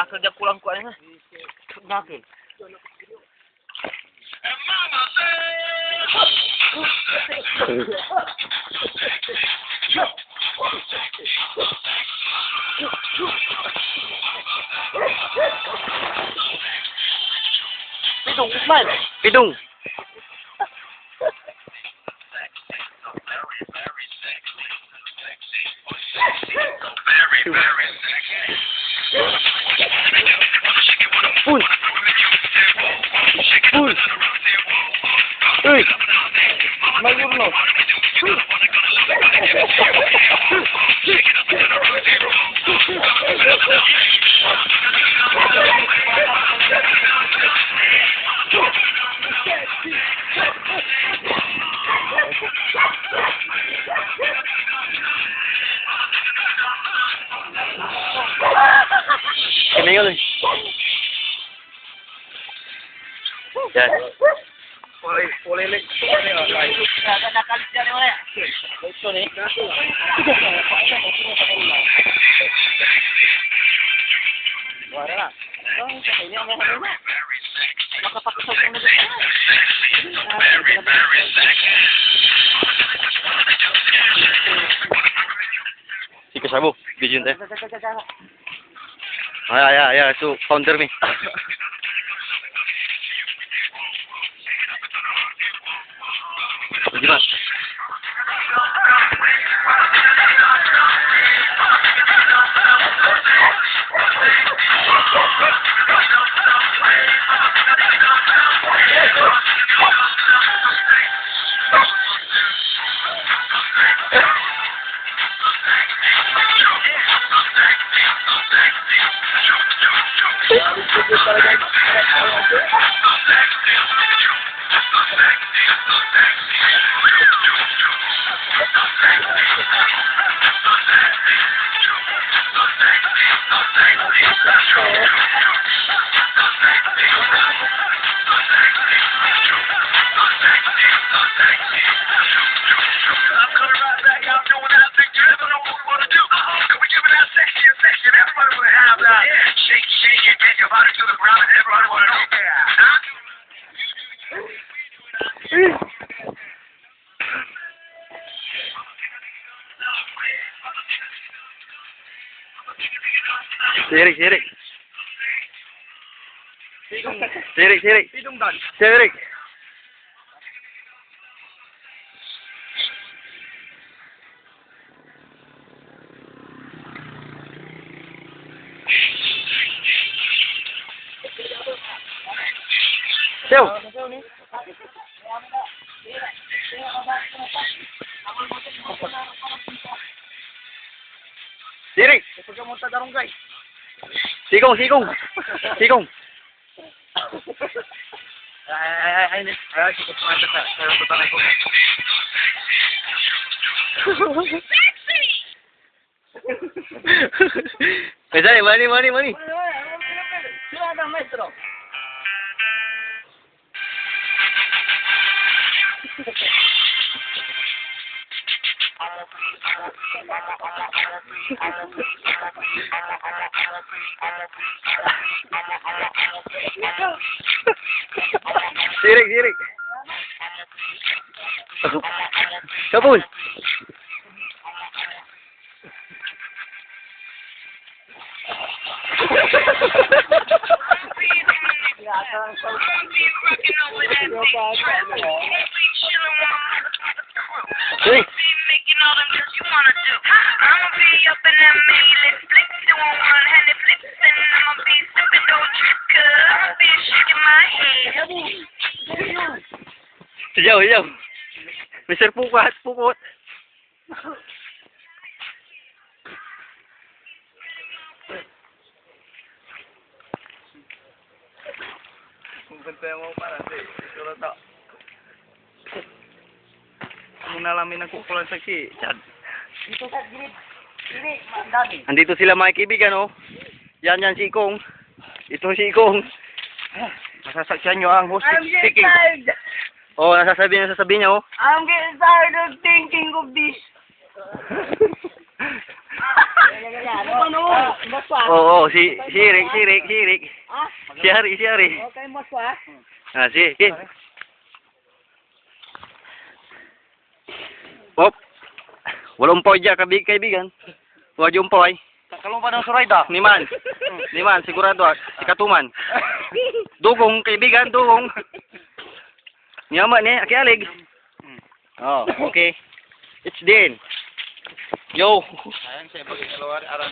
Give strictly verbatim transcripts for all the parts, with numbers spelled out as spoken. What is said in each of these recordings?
Kerja pulang ko, ano, ha? Natin. Pidong, Usman. Pidong. Uy! Uy! Uy! Mayor, no? Kami yun eh. Yan. Wala, wala yung electric. Yan, yan, nakalit yan, wala. Ito ni. Wala na. Ang sakay niya, may halo na. Makapakisaw ko na dito. Si Kasabo, video tayo. Ay, ay, ay, ay, so, founder mi. Di ba? Sirik, sirik. Sirik, sirik. Sirik. Siyaw. Sirik. Sikong, sikong. Sikong. Ay, ay, ay, ay, ay, ay, sikong, sikong, sikong. Mani, mani, mani. Sino ang maestro? Sirik, sirik. Kapul. Hey. Siyaw, siyaw. Mister Pukot, Pukot. Kung ganda yung mga parang, eh, ito na to. Muna lang may nagkukulang sa si Chad. Dito sa gilid. Hindi, ang dami. Andito sila, mga kaibigan, oh. Yan, yan si Ikong. Itong si Ikong. Masasakyan nyo ang hostage I'm getting taking. Tired. Oh, nasasabi niya, nasasabi niya, oh. I'm getting tired of thinking of this. Oo, si, si Eric, si Eric, si Eric. Si Harry, si Harry. Ah, si, si. Op. Wala ompaway dia, kabi-, kaibigan. Wala dia ompaway. Kalumpa ng suray da. Ni man. Ni man, sigurado ah. Sikatoman. Dugong, kaibigan, dugong. Niya ma ni, akialig. Oh, okay. It's Dean. Yo.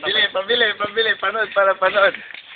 Pabili, pabili, pabili. Panood, para panood.